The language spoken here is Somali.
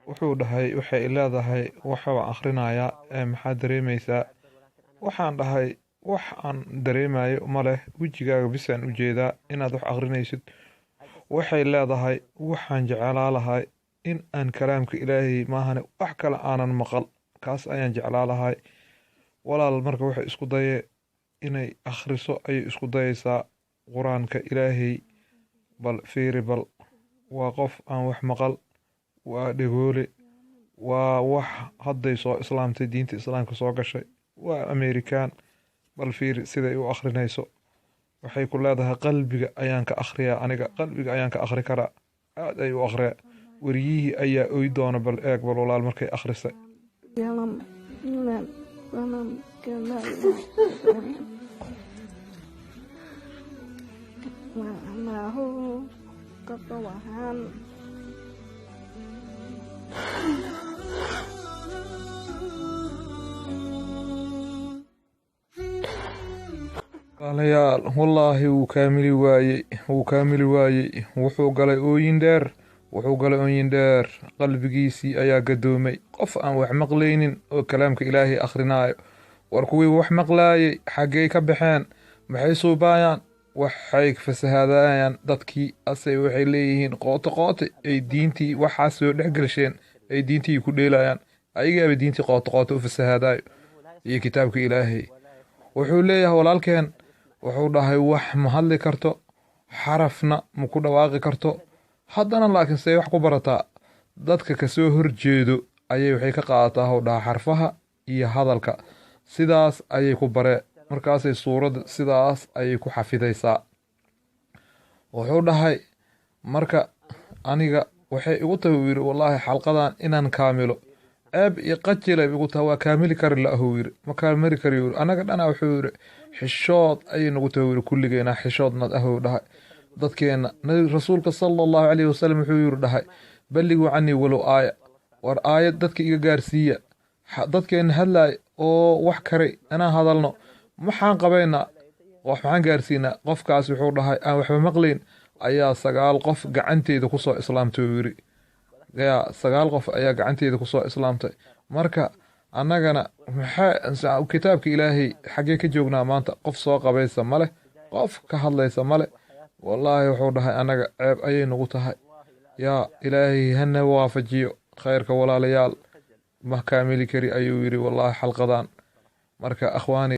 Wuxuu dhahay waxay leedahay waxbaan akhrinayaa ee maxaa dareemaysaa? Waxaan dhahay wax aan dareemayo ma leh, wejigaaga bisaan u jeedaa inaad wax akhrinaysid. Waxay leedahay waxaan jeclaa lahay in aan kalaamka Ilaahay maahane wax kale aanan maqal, kaas ayaan jeclaa lahay walaal. Marka waxay isku dayee inay akhriso ayay isku dayaysaa qur-aanka Ilaahay. Bal fiiri, bal waa qof aan wax maqal, waa dhegoole, waa wax hadday soo islaamtay, diinta islaamka soo gashay, waa Amerikaan. Bal fiiri siday u akhrinayso. Waxay ku leedahay qalbiga ayaan ka akhriyaa, aniga qalbiga ayaan ka akhri karaa. Aad ay u akhriyaa. Wariyihii ayaa oy doona. Bal eeg bal walaal markay akhrisay. Walaalayaal, wallaahi wuu kaamili waayey, wuu kaamili waayey. Wuxuu galay ooyin dheer, wuxuu galay ooyin dheer. Qalbigiisii ayaa gadoomay. Qof aan wax maqlaynin oo kalaamka Ilaahay akhrinaayo. War kuwii wax maqlaayay xaggey ka baxeen? Maxay suubaayaan? Waxay fasahaadayaan dadkii ase waxay leeyihiin qooto qooto ay diintii waxaas soo dhex gelsheen, ay diintii ku dheelayaan. Ayagaaba diintii qooto qooto u fasahaadayo iyo kitaabka Ilaahay. Wuxuu leeyahay walaalkeen, wuxuu dhahay wax ma hadli karto, xarafna ma ku dhawaaqi karto, haddana laakiin say wax ku barataa? Dadka kasoo horjeedo ayay waxay ka qaadataa, hw dhaha, xarfaha iyo hadalka sidaas ayay ku baree. Markaasay suuradda sidaas ayay ku xafidaysaa. Wuxuu dhahay marka aniga waxay igu tahay, uu yiri, wallaahi xalqadan inaan kaamilo ceeb iyo qajilay igu tahay, waa kaamili kari la-ahuu yiri, ma kaamili kari yiri. Anaga dhana wuxuu yiri xishood ayay nagu tahay, yiri, kulligeena xishoodnad ahuu dhahay. Dadkeena rasuulka sala allahu calayhi wasalam wuxuu yiri dhahay balliguu canii walow aaya. War aayad dadka iga gaarsiiya. Dadkeena hadlaay oo wax karay inaan hadalno maxaan qabaynaa? Wax maxaan gaarsiinaa? Qofkaas wuxuu dhahay aan waxba maqlayn ayaa 9 qof gacanteeda kusoo islaamtay, uu yiri. Yaa 9 qof ayaa gacanteeda kusoo islaamtay. Marka annagana maxaa kitaabka Ilaahay xaggee ka joognaa maanta? Qof soo qabaysa male, qof ka hadlaysa male. Wallaahi wuxuu dhahay annaga ceeb ayay nagu tahay. Yaa Ilaahay hana waafajiyo khayrka. Walaalayaal, ma kaamili kari ayuu yiri wallaahi xalqadan. Marka akhwaani.